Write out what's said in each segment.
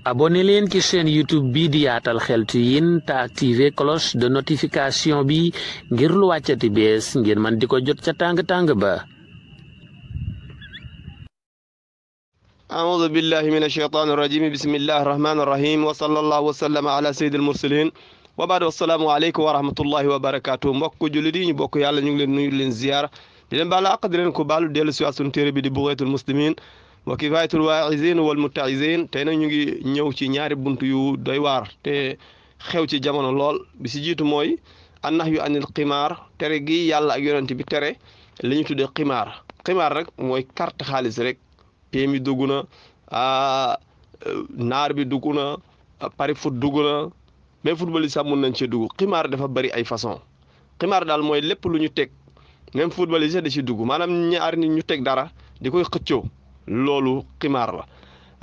abonné leen ci chaîne YouTube bi di Yaatal Xeltu Yin te activé cloche de notification bi ngir lu wàccati bees ngir man di ko jot ca tàng-tàng ba. أعوذ بالله من الشيطان الرجيم بسم الله الرحمن الرحيم وصلى الله وسلم على سيد المرسلين وبعد والسلام عليكم ورحمة الله وبركاته mbokk jullit yi ñu bokk yàlla ñu ngi leen nuyu leen ziyaar di leen baal àq di leen ko baalu dellu si waat sunu téere bi di Bugyatul Muslimin wa Kifayatul Waa'iziin wal Mutta'iziin tey nag ñu ngi ñëw ci ñaari bunt yu doy waar te xew ci jamono lool bi si jiitu mooy annahyu anil qimaar tere gi yàlla ak yonent bi tere li ñu tuddee qimaar qimaar rek mooy carte xaalis rek PMI dugg na naar bi dugg na pari foot dugg na même football yi sax mun nañ cee dugg ximaar dafa bari ay façon ximaar daal mooy lépp lu ñu teg même football yi sax da ci dugg maanaam ñaari nit ñu teg dara di koy xëccoo loolu ximaar la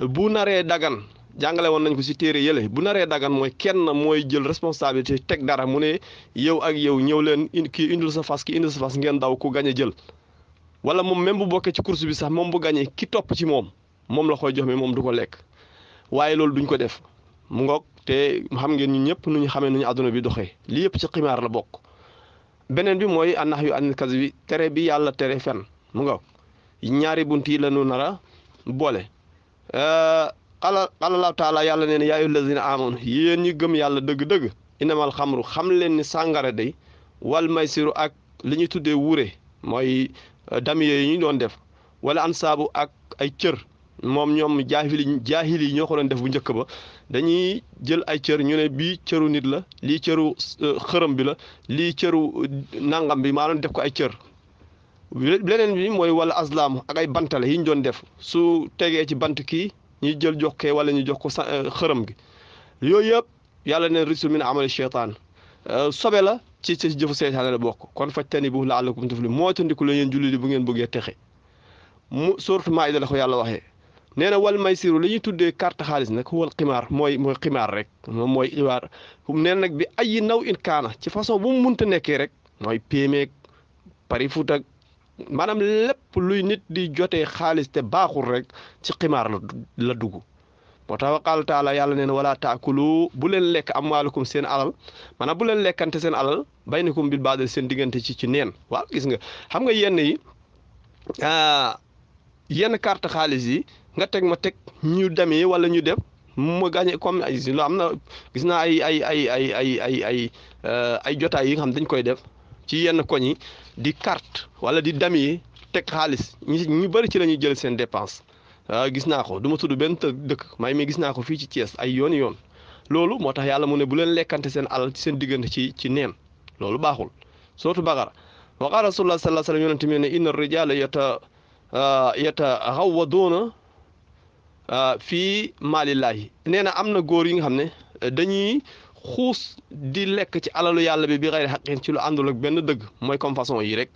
bu naree dagan jàngale woon nañ ko ci téere yële bu naree dagan mooy kenn mooy jël responsabilité teg dara mu ne yow ak yow ñëw leen kii indil sa fas ki indil sa fas ngeen daw ku gañ a jël wala moom même bu bokkee ci course bi sax moom bu gañee ki topp ci moom la koy jox mi moom du ko lekk waaye loolu duñ ko def mu ngoog te xam ngeen ñun ñëpp nu ñu xamee nu ñu àdduna bi doxee lii yëpp ci ximaar la bokk. beneen bi mooy annahyu anil kazbi tere bi yàlla tere fen mu ngoog ñaari bunt yi la ñu nar a boole. qala allahu taala yàlla nee na yaa ayyuhal lazina aamanu yéen ñi gëm yàlla dëgg-dëgg innamal xamru xam leen ni sàngara day wal maysiru ak li ñuy tuddee wuure mooy. damiye yi ñu doon def wala ansaabu ak ay cër moom ñoom jaahil yi ñoo ko doon def bu njëkk ba dañuy jël ay cër ñu ne bii cëru nit la lii cëru xërëm bi la lii cëru nangam bi maanaam def ko ay cër leneen bi mooy wala aslaamu ak ay bantale yi ñu doon def su tegee ci bant kii ñuy jël jox kee wala ñu jox ko xërëm gi yooyu yëpp yàlla neen risul min amali cheytaan sobe la ci jëfu seytaane la bokk kon fajtanibuuhu la'allakum tuflihuun moo tandiku la yéen jullit bu ngeen bëggee texe mu sourate Maa'ida la ko yàlla waxee nee na wal maysiru li ñuy tuddee carte xaalis nag wal ximaar mooy ximaar rek moom mooy iwaar nee nag bi ay naw in kaana ci façon bu mu munta nekkee rek mooy péemeeg pari foot ak maanaam lépp luy nit di jotee xaalis te baaxul rek ci ximaar la dugg moo tax wa qaala taala yàlla nee na wala taakulu bu leen lekk amwaalakum seen alal maanaam bu leen lekkante seen alal baynakum bil baadil seen diggante ci neen waaw gis nga xam nga yenn yi yenn carte xaalis yi nga teg ma teg ñu demee wala ñu def ma gagné comme ay lu am na gis naa ay jotaay yi nga xam dañ koy def ci yenn koñ yi di carte wala di demee teg xaalis ñu bëri ci la ñuy jël seen dépense. gis naa ko du ma tudd benn dëkk may mi gis naa ko fii ci Thiès ay yoon loolu moo tax yàlla mu ne bu leen lekkante seen alal ci seen diggante ci neen loolu baaxul sootu Baqara wa qaala rasulullah sallallahu alayhi wa sallam yonente mi ne inna rijaala yataxawwaduuna fii maalillaahi nee na am na góor yi nga xam ne dañuy xuus di lekk ci alalu yàlla bi xayri xaqin ci lu àndul ak benn dëgg mooy comme façon yi rek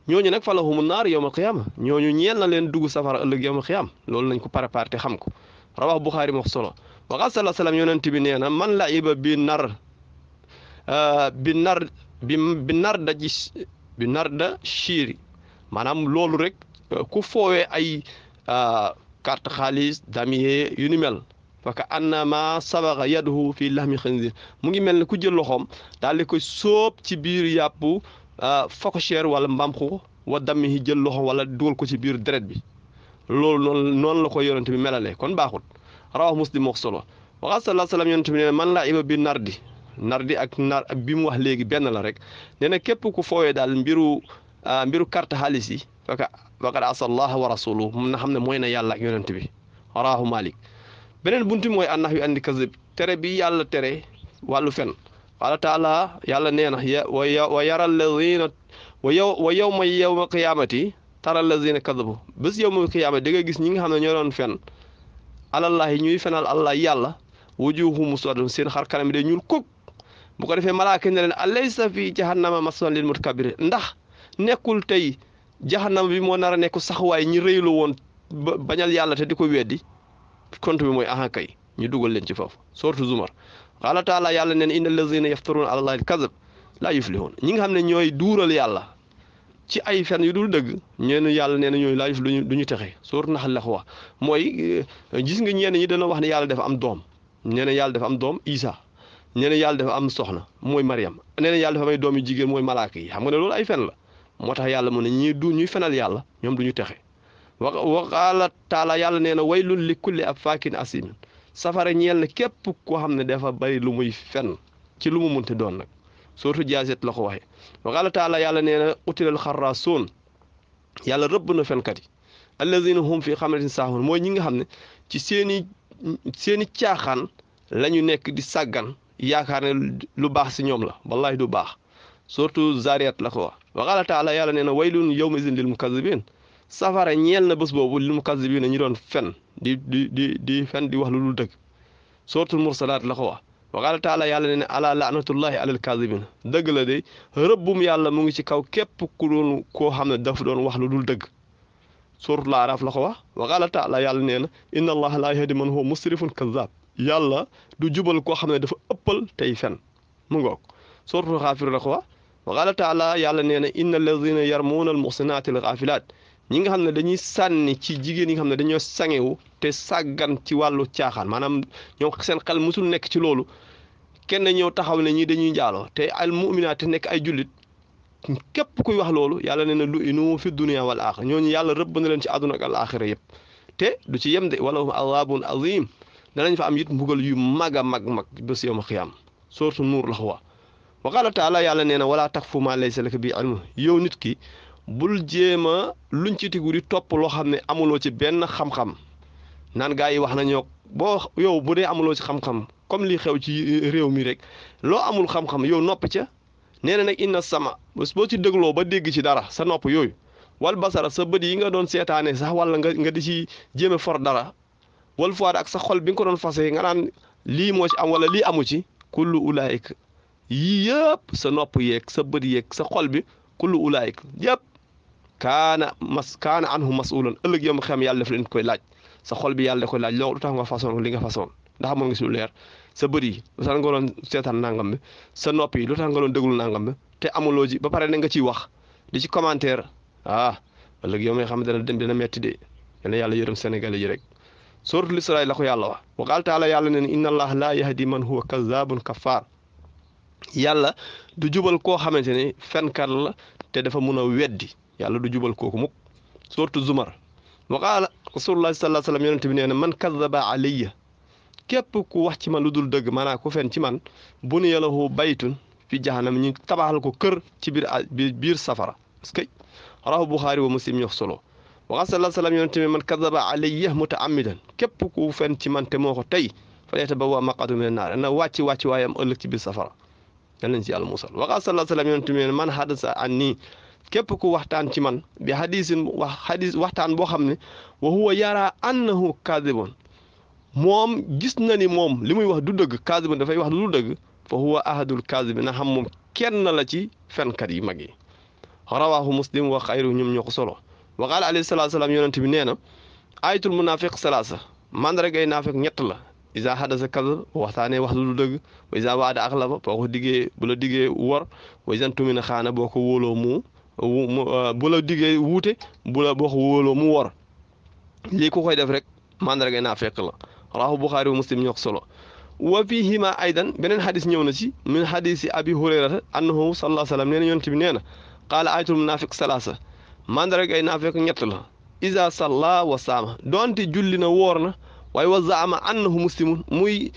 ñooñu nag fa lahumu naar yawmal qiyaama ñooñu ñeel na leen dugg safara ëllëg yawmal qiyaama loolu nañ ko préparé te xam ko rawax Buxaari moo solo wa qaala sallallaahu alayhi wa sallam yonent bi nee na man la'iba bi narda chiiri maanaam loolu rek ku foowee ay carte xaalis damier yu ni mel fa ka annama sabaxa yaduhu fii lahmi xinziir mu ngi mel ne ku jël loxoom daal di koy sóob ci biir yàpp phocochère wala mbamxu wa dammi jël loxo wala dugal ko ci biir deret bi loolu noonu la ko yonent bi melalee kon baaxul rawax Muslim moo solo wa sallallahu alayhi wa sallam yonent bi nee man laa iba bi nardi ak nar bi mu wax léegi benn la rek nee na képp ku foowee daal mbiru carte xaalis yi faqad asa allaha wa rasuluhu mun na xam ne mooy na yàlla ak yonent bi rawahu Malik beneen buntu mooy annahyu anil kazib tere bi yàlla tere wàllu fen qaala taala yàlla nee na wa yara allazina wa yawma qiyaamati tara allazina kadabu bés yawma qiyaamati da nga gis ñi nga xam ne ñoo doon fen alallahi ñuy fenal allah yàlla wujuhum muswaddatun seen xar kanam yi day ñuul kuk bu ko defee malaaka ne leen alaysa fi jahannama maswan lil mutakabbirin ndax nekkul tey jahannama bi moo nar a nekk saxuwaay ñi rëylu woon bañal yàlla te di ko weddi compte bi mooy kay ñu dugal leen ci foofu sourate Zumar qaala taala yàlla neen inna allazina yaftaruna ala allahi al-kazib laa yuflihun ñi nga xam ne ñooy duural yàlla ci ay fen yu dul dëgg ñeen yàlla nee na ñooy laajuf du ñu texe sóor naxal la ko wax mooy gis nga ñenn ñi dana wax ne yàlla dafa am doom nee na yàlla dafa am doom Isa nee na yàlla dafa am soxna mooy Mariam nee na yàlla dafa may doom yu jigéen mooy malaaka yi xam nga ne loolu ay fen la moo tax yàlla mu ne ñuy fenal yàlla ñoom du ñu texe wa qaala taala yàlla nee na waylun li kulli affaakin asimin safara ñeel na képp koo xam ne dafa bari lu muy fen ci lu mu munte doon nag surtout jaaset la ko waxee wa qaala taala yàlla nee na utilal xarraasuun yàlla rëbb na fenkat yi allazina hum fi xamratin saahuun mooy ñi nga xam ne ci seeni caaxaan la ñu nekk di sàggan yaakaar ne lu baax si ñoom la wallahi du baax surtout zariyat la ko wax wa qaala taala yàlla nee na waylun yawmaizin lil mukazzibin safara ñeel na bés boobu lil mukazzibin ñi doon fen di fen di wax lu dul dëgg surtout mursalaat la ko wax wa qaala taala yàlla nee na ala laanatullahi alal kaazibin dëgg la de rëbbum yàlla mu ngi ci kaw képp ku doon koo xam ne dafa doon wax lu dul dëgg surtout laaraaf la ko wax wa qaala taala yàlla nee na inna allaha laa yahdi man huwa musrifun kazzab yàlla du jubal koo xam ne dafa ëppal tey fen mu ngoog surtout xaafir la ko wax wa qaala taala yàlla nee na inna allazina yarmuuna al muhsinaati al gaafilaat ñi nga xam ne dañuy sànni ci jigéen yi nga xam ne dañoo sangewu te sàggan ci wàllu caaxaan maanaam ñoom seen xel musul nekk ci loolu kenn ñëw taxaw ne ñii dañuy njaaloo te al mu'minaat te nekk ay jullit képp kuy wax loolu yàlla nee na lu inu fi dunia wal axira ñooñu yàlla rëbb na leen ci àdduna ak al axira yëpp te du ci yem de wala hum azabun azim danañ fa am it mbugal yu mag a mag bés yawma xiyaam sourate nuur la ko wax wa qaala taala yàlla nee na wala taqfu ma laysa laka bi ilm yow nit ki bul jéem a luñ ci tigu di topp loo xam ne amuloo ci benn xam-xam naan gaa yi wax nañoo boo yow bu dee amuloo ci xam-xam comme li xew ci réew mi rek loo amul xam-xam yow nopp ca nee na nag inna sama boo ci dégloo ba dégg ci dara sa nopp yooyu wal basara sa bët yi nga doon seetaane sax wala nga di ci jéem a for dara wal fuwaad ak sa xol bi nga ko doon fase nga naan lii moo ci am wala lii amu ci kullu ulaayik yii yëpp sa nopp yeeg sa bët yeeg sa xol bi kullu ulaayik yëpp kaana anhu masulan ëllëg yow ma xam yàlla daf leen koy laaj sa xol bi yàlla da koy laaj loolu lu tax nga façon li nga façon ndax mën nga si lu leer sa bët yi lu tax nga doon seetaan nangam bi sa nopp yi lu tax nga doon déglu nangam bi te amuloo ji ba pare ne nga ciy wax di ci commentaire ëllëg yow may xam dina metti de yal yàlla yërëm Sénégalais yi rek suratul Israa la ko yàlla wax wa qaala taala yàlla ne inna allaha laa yahdi man huwa kazzabun kaffaar yàlla du jubal koo xamante ne fenkat la te dafa mun a weddi yàlla du jubal kooku mukk suratul Zumar wa qaala rasulullah sallallahu alayhi wa sallam yonente bi nee na man kazzaba alayya képp ku wax ci man lu dul dëgg maanaam ku fen ci man buniya lahu baytun fi jahannam ñu tabaxal ko kër ci biir safara parce que rawahu Buxaari wa Muslim ñoo solo wa sallallahu alayhi wa sallam yonente bi man kazzaba alayya mutaammidan képp ku fen ci man te moo ko tey falyatabawwa maq'adahu mina naar na wàcc waayam ëllëg ci biir safara yal nañ ci yàlla musal wa sallallahu alayhi wa sallam yonente bi man hadasa anni képp ku waxtaan ci man bi waxtaan boo xam ne wa huwa yara annahu kaadibun moom gis na ni moom li muy wax du dëgg kaadibun dafay wax du dëgg fa huwa ahadul kaadibin na xam moom kenn la ci fenkat yi mag yi rawahu Muslim wa xayru ñoom ñoo ko solo wa qaala alayhi salaatu salaam yonent bi nee na ayatul munafiq salaasa mandargay naafiq ñett la isa hadasa kadab waxtaanee wax lu dëgg wa isa waada axlafa boo ko diggee bu la diggee wor wa isa tumina xaana boo ko wóoloo bu la diggee wuute boo ko wóoloo mu wor lii ku koy def rek mandargay naafiq la rawahu Buxaari wa Muslim ñoo ko solo wa fihima aydan beneen xadis ñëw na ci min xadisi abi hurayrata annahu sallallahu alayhi wa sallam nee na yonent bi nee na qaala ayatul munafiq salaasa mandargay naafiq ñett la isa salla wa saama donte julli na woor na waaye wa zaama annahu muslimun muy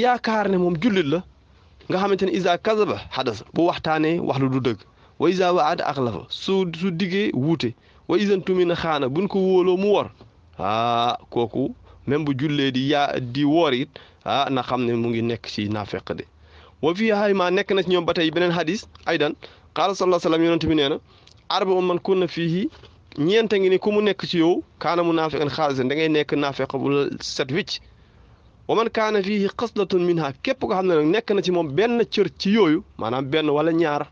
yaakaar ne moom jullit la nga xamante ne isa kazaba xadasa bu waxtaanee wax lu du dëgg wa isa waada axlafa su diggee wuute wa isan tumina xaana buñ ko wóoloo mu wor kooku même bu jullee di woor it na xam ne mu ngi nekk ci naafeq de wa fii hayma nekk na ci ñoom ba tey beneen hadis aydan qaala sallallahu alayhi wa sallam yonent bi nee na arba man kunna fiihi ñeenta ngi ni ku mu nekk ci yow kaana munaafiqan xaalisan da ngay nekk naafeq bu set wicc wa man kaana fiihi xaslatun minha képp ko xam ne nag nekk na ci moom benn cër ci yooyu maanaam benn wala ñaar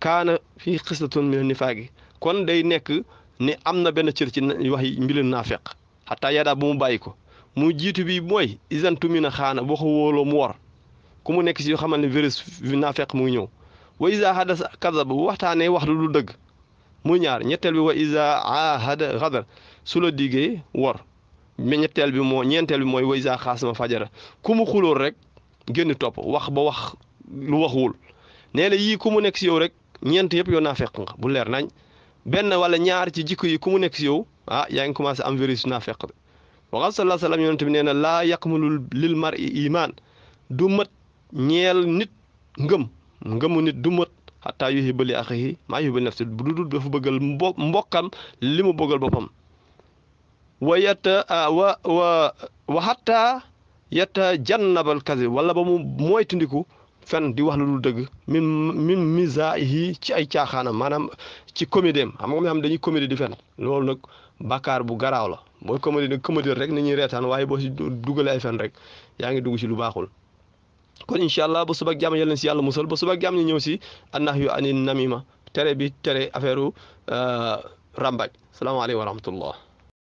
kaana fiihi xaslatun min nifaaqi kon day nekk ni am na benn cër ci wax mbilu naafeq xataa yadaa bu mu bàyyi ko mu jiitu bi mooy isantu mi na xaana boo ko wóoloo mu war ku mu nekk ci yoo xamal ne virus naafeq mu ngi ñëw wa isa hadasa kadaba bu waxtaanee wax lu du dëgg muy ñaar ñetteel bi wa iza ahada xadar su la diggee wor mais ñeenteel bi mooy wa iza xaasama fajara ku mu xulool rek génn topp wax ba wax lu waxuwul nee na yii ku mu nekk si yow rek ñeent yëpp yow naa fekk nga bu leer nañ benn wala ñaar ci jikko yi ku mu nekk si yow yaa ngi commencé am virus naa fekk de waxal sallallahu alayhi wa sallam yonent bi nee na laa yakmulul lil mar'i iman du mat ñeel nit ngëmu nit du mat xataa yuhibba li axihi maa yuhibbu li nafsi bu dul dafa bëggal mbokkam li mu bëggal boppam wa xataa yatajannabal kazib wala ba mu moytandiku fen di wax lu dul dëgg min misaahi ci ay caaxaanam maanaam ci comédiem xam nga xam dañuy comédie di fen loolu nag bàkkaar bu garaaw la booy comédie nag comédie rek ni ñuy reetaan waaye boo si dugalee ay fen rek yaa ngi dugg ci lu baaxul kon incha allah ba suba ak jàmm yàlla na si yàlla musal ba suba ak jàmm ñu ñëw si annahyu anin namima tere bi tere affaire rambaaj salaamaaleykum wa rahmatullah